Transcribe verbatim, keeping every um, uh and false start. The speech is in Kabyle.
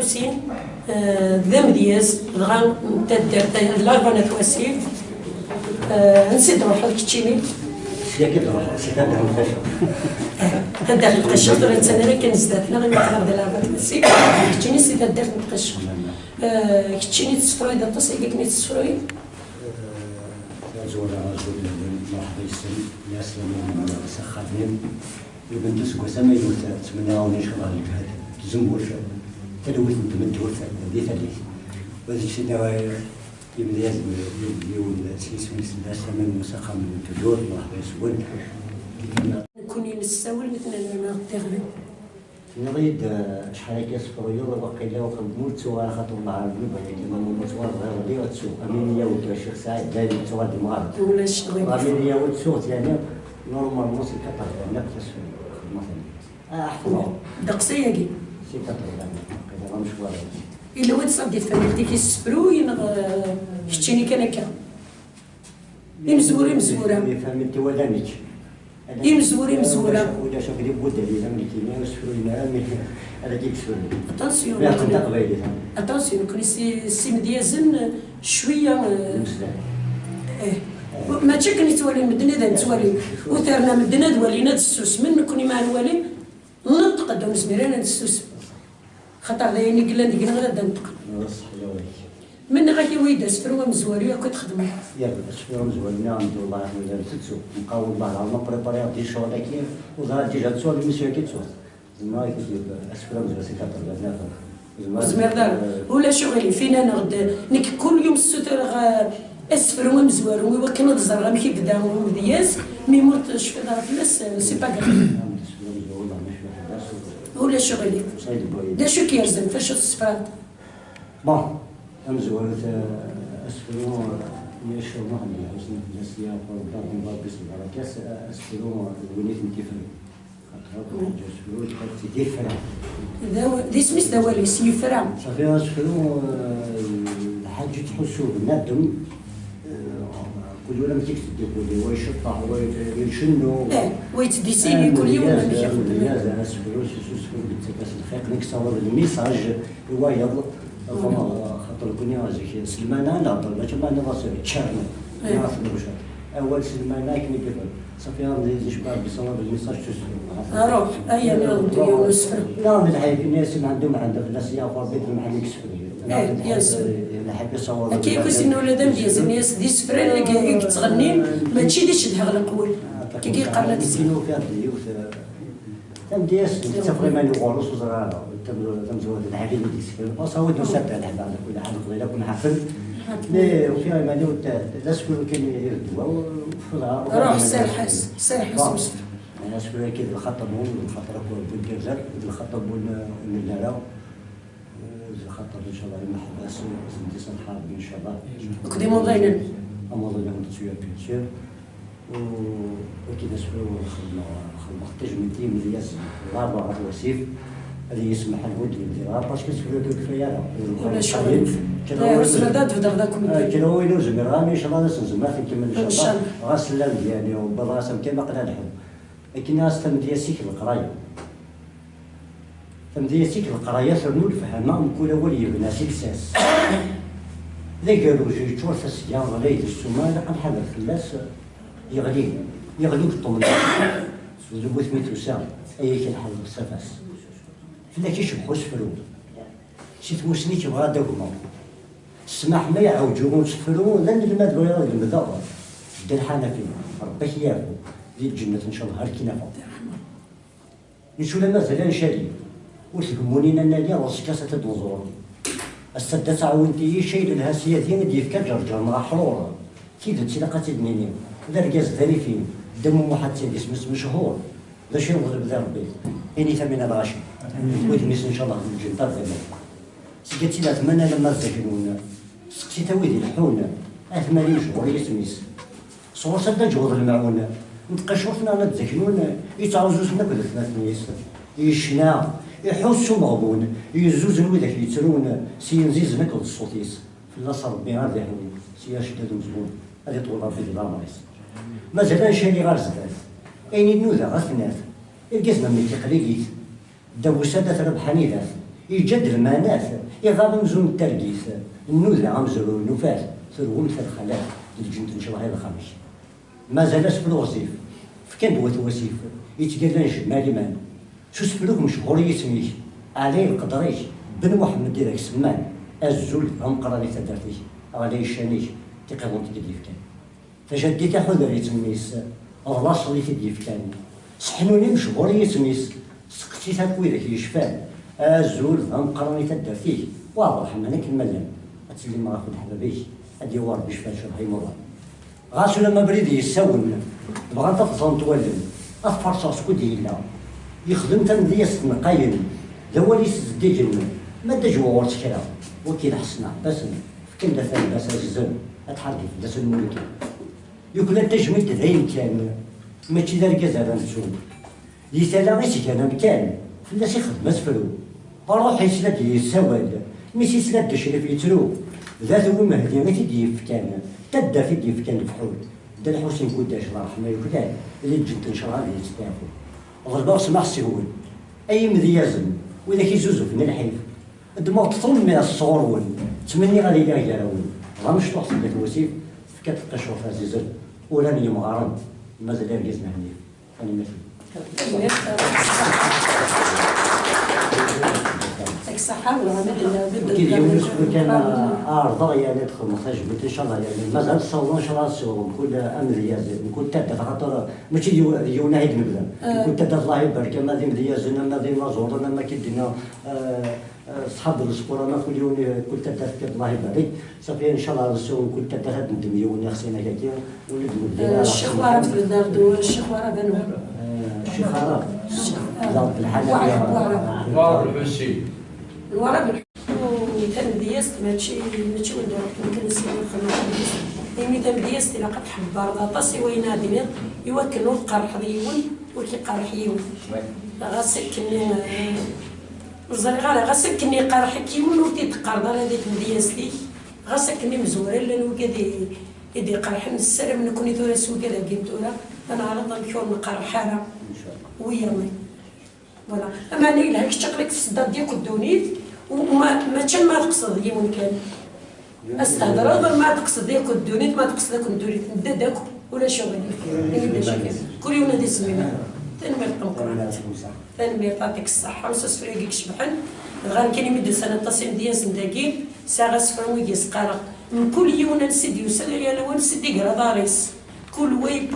Sin, eh, d amedyaz, dɣa n taddart, d Larbana n At Wasif. Eh, ansi d-truḥeḍ keččini? Sya i d-ruḥeɣ, si taddart n Tqaceɣ. Taddart n Tqaceɣ, tura attan ara kan zdat-neɣ, imi aql-aɣ di Larbana n At Wasif. Keččini si taddart n Tqaceɣ. Eh, keččini tessefruyeḍ aṭas, ayagi akken i tessefruyeḍ? Tazwara azul, merḥba yes-sen, lɛeslama s axxam-im. Iban-d useggas amaynut, ttmenniɣ-awen incallah lǧehd, tzemmurt, talwit n tmeddurt di tallit. Wa d keččini, imedyazen, yiwen s yisem-is lɛeslama s axxam n tmeddurt, merḥba yes-wen. Nekkni nessawel, nitni ɣer tiɣri. Tenniḍ-iyi-d, eh, acḥal akka sefruyeḍ, waqila uqbel ur ttuɣ ara, xaṭer Allah ɛalem, iban kan ma ur ttuɣ ara bɣiɣ ad ttuɣ. Amin yawd a Ccix Saɛid, dayen ttuɣ ad imɣar. Ulac ɣilif. Amin yawd ttuɣ, yani, normalement c'est quatre-vingt-neuf tasfruyeḍ, xedmeɣ-ten. Ah, ḥfḍeɣ. Ddeqs ayagi. C'est quatre-vingt-neuf, waqila d amecwar. Yella win tesɛeddiḍ tamelt-ik i tessefruy, neɣ, eh, keččini kan akka? Imezwura, imezwura. Yefhem-it wala nekk. Imezwura, imezwura. Ulac, ulac akk di budal, yella nekk-ini, ur sefruyen ara, mi ara k-id-sefruyen. Attention, attention, nekkni si, si imedyazen, cwiya, eh, mačči akken i ttwalin medden i d nettwali. U terna medden ad walin, ad ssusmen, nekkni ma nwali, neṭṭeq-d, ur nezmir ara ad nessusem. Xaṭer d ayen i yellan deg-neɣ ara d-neṭqen. Menniɣ-ak, awi-d asefru amezwaru akk i txedmeḍ. Yerbeḥ asefru amezwaru-nni, alḥemdullah, aḥmed ad tettu. Nqaw Allah, la ma prépariɣ-d i ccɣel-agi, uẓar déjà ttuɣ, l'émission-agi ttuɣ. Zemreɣ ad k-id-yefk asefru amezwaru si quatre-vingt-neuf. Ur tezmireḍ ara. Ulac uɣilif, ini-aneɣ-d. Nekk kul yum ssutureɣ, eh, asefru amezwaru i wakken ad ẓreɣ amek i yebda umedyaz, mi ur tecfiḍ ara fell-as, eh, c'est pas grave. Ulac uɣilif. D acu i k-yerzan? Facu tessefraḍ? Bon, amezwaru, eh, asefru, eh, mi yecceḍ Muḥend Lḥusen, fell-as yeɛfu Rebbi, Rebbi s lbarakat, eh, asefru d win i tent-ifren. Xaṭer akk lḥaǧa asefru, d tifra. D aw-, d isem-is, d awal-is, yefra. Safi asefru, eh, lḥaǧa tettḥussu bnadem, eh, kul ula amek i k-teddukkul, wa iceṭṭeḥ, wa icennu. Eh, wa yettdisini, kul yiwen amek ixeddem. Amedyaz, asefru, s usefru, yettak-as lxiq, nekk ssawaḍ lmisaj i wayeḍ, xaṭer nekkni zik s lmana nehder, mačči ma nniḍ-as ččarna, neɣ tennuca. Awal s lmana akken i yebɣa. Safi, amedyaz icebbaɛ Rebbi ssawaḍ lmisaj s usefru. Ruḥ, aya nniḍen-d yiwen usefru. Nniḍen-d lḥif, ini-as i Mɛend Umɛend, fell-as yeɛfu Rebbi, d lemḥani deg usefru. Eh, yes. Lḥif i ssawaḍ. Akka yakk i s-yenna ula d amedyaz, ini-as d isefra i, i yettɣennin, mačči d icedha leqwel. Kiki yeqqaren ad. Nekkin ufiɣ-d yiwet, eh, tamedyazt, ttafeɣ iman-iw ɣur-s, ur ẓriɣ ara. Tam-, tamezwarut, lḥaǧa i d-yessekren. Ɣas awi-d usatal, ḥaǧa, kul ḥaǧa, qbel akk nḥafen. Mais ufiɣ iman-iw d, d asefru kan i d ddwa, u-, u-, ruḥ, serreḥ-as, serreḥ-as. Bon. Asefru-agi d lxaṭer-nwen, d lxaṭer akk n Bugarzaf, d lxaṭer n, n Lara. D lxaṭer, inchallah, imeḥbas, zeddi s lḥarb, inchallah. Akked imuḍinen. Amuḍin n Tsuya, bien sûr. U, wagi d asefru xedmeɣ, xedmeɣ tajmilt i yimedyazen, d At Wasif. Ad iyi-yesmeḥ lhud n lbira, parce que asefru ur kfay ara. Ulac aɣilif. Kra win ur zmireɣ, inchallah, ad as-nzemmer ad t-nkemmel, inchallah. Inchallah. Ɣas llan, yani, wwḍeɣ-as amkan aql-aɣ nḥu. Akken-as tamedyazt-ik d leqraya. Tamedyazt-ik d leqraya, ternu lefhama, mkul awal yebna s lsas. D agerruj yeččur tasga, ɣlay d ssuma, ilaq ad nḥader fell-as, yeɣli, yeɣli ugeṭṭum-nni. D lewwet mi tusa, ay ak lḥal d ṣṣafas. Fell-ak icebbeḥ usefru. Si tmusni-k bɣiɣ ad d-agmeɣ. Ssmaḥ ma iɛewǧ usefru, d anelmad bɣiɣ ad lemdeɣ. Dda Lḥanafi, Rebbi ak-yeɛfu, di lǧennet, ncallah, ar k-nafeɣ. Ncula mazal ad ncali, ur tgemmunin ad nali, ɣer ṣṣka-s ad t-id-nẓur. Ass-a d taɛwint-iyi, cayl lhas yadi, ad d-yefk aǧerǧer neɣ aḥrur. Tidet ilaq ad tt-id-nini, d argaz d arifin, Dda Mumuḥ At Sɛid isem-is mechur. D acu i yeḍleb di Rebbi? Ini-t Amin Lɣaci. Udem-is, ncallah, d lǧennet ar d aman. Seg ad tt-id-atman alamma d Zagnun. Seqsit a wid ileḥḥun, atman imecɣul yisem-is. Sɣur-s ad d-aǧeɣ d lemɛun. N tqacurt neɣ ad d-zaknun, yettɛuzu-ten akk d atmaten-is. Yecna, iḥuss s umeɣbun, yezzuzen widak yettrun, s yinzizen akked ṣṣut-is. Fell-as Rebbi ad iɛun, s yir ccedda d umezgun, ad iṭwel Rebbi di leɛmer-is. Mazal ad ncali ɣer zdat, ayen i nnuda ɣer tnat, irgazen am nekk iqlil-it. Dda Busa d At Rabeḥ anidat, Yeǧǧa-d lmanat, iɣab amzun n targit, nnuda amezruy nufa-t, turwemt a lxalat, d lǧent n cebḥ i lxamek. Mazal asefru ɣezzif, fkan-d wat wasif, yettgallan jemmal iman. S usefru-k mechur yisem-ik, ɛlay lqedr-ik, Ben Muḥemmed i d ak-semman, azul d ameqqran i taddart-ik, ɣlay ccan-ik, tiqiḍunt i d-yefkan. Tajaddit iḥuder-itt mmi-s, d laṣel i t-id-yefkan. Seḥnuni mechur yisem-is, seqsit akk widak yecfan. Azul d ameqqran i taddart-ik, wa Ɛebderreḥman akken ma llan. Ad tellim ɣef leḥbab-ik, ad d-yawi Rebbi ccfa lecbaḥ imuḍan. Ɣas ulamma abrid yessawen, bɣant ad t-ẓrent wallen, ad t-farṣeɣ skud yella. Yexdem tamedyazt n Qayen, d awal-is zeddigen, ma d ajewɛur s kra, wakil Ḥsen Ɛebbasen, fkan-d afarbas azzen, ad tḥergi fell-as lmulka. Yuklal tajmilt d ayen kan, mačči d argaz ara nettu. Di tala i s-gan amkan, fell-as ixdem asefru. Ṛṛuḥ yesla-d yessawal, mi s-yesla-d Crif yettru. D at Umehdi i t-id-yefkan, taddart i d-yefkan lefḥul. Dda Lḥusin Kudac d ṛṛeḥma yuklal, di lǧent n ccṛeɛ ad yettdaɛfu. Ḍelbeɣ ssmaḥ seg-wen, ay imedyazen, widak izuzuf n lḥif. Ddmeɣ-d tummirt sɣur-wen, ttmenniɣ ad iliɣ gar-awen. D amecṭuḥ tella twasif, tefka-d tqicurt ɛzizen, uran yemɣaren, mazal argaz n Ḥnif. Tanemmirt. Deg ṣṣeḥḥa, Muḥemmed Lɛebd. Kid yiwen usefru kan, ɛerḍeɣ yerna ad xedmeɣ tajmilt, ncallah, yerna mazal ssawḍeɣ, ncallah, ad ssiwḍeɣ mkul amedyaz, mkul taddart, axaṭer mačči d yiw-, d yiwen ahi d-nebda. Mkul taddart, Allah ibarek, ama d imedyazen, ama d inaẓuren, ama kid dinna, eh, eh, ṣṣḥab n lespur, ama kul yiwen, eh, kul taddart kan, Allah ibarek. Safi, ncallah, ad ssiwḍeɣ mkul taddart ad neddem yiwen ixṣimen akaki. Ccix Warab d Dardu, Ccix Warab anwa? Ccix Arab. D Ɛebdelḥan Waɛrab, Waɛrab. Waɛrab Lḥusin. Waɛrab Lḥusin. Tamedyazt mačči, mačči wanda ruḥ kan sidi xedmeɣ tamedyazt. Imi tamedyazt ilaq ad tḥebbareḍ aṭas i wayen ad d-tiniḍ, i wakken ur tqerrḥeḍ yiwen, ur k-iqerreḥ yiwen. Ɣas akken, eh, ur ẓriɣ ara, ɣas akken iqerreḥ-ik yiwen ur t-id-teqqareḍ ara di tmedyazt-ik, ɣas akken imezwura llan wigad i i d-iqerḥen, nessaram nekni tura s wigad-agi n tura, ad neɛreḍ amek ur nqerreḥ ara wiyaḍ. Voilà. Ameɛna yelha kečč aql-ik tseddaḍ-d yakk ddunit, u ma, mačči ma tqesdeḍ yiwen kan. Ad s-thedreḍ ma tqesdeḍ yakk ddunit, ma tqesdeḍ akk ddunit, nedda-d akk, ulac aɣilif. Imi d acu kan. Kul yiwen ad isem iman. Tanemmirt tameqqrant. Tanemmirt, yeɛṭik ṣṣeḥḥa, s usefru-agi icebḥen. Dɣa nekkini mi d-usan aṭas imedyazen dagi, sɛiɣ asefru i s-qqareɣ, mkul yiwen ansi d-yusa, yal wa ansi d-iger aḍar-is. Kul wa yewwi-d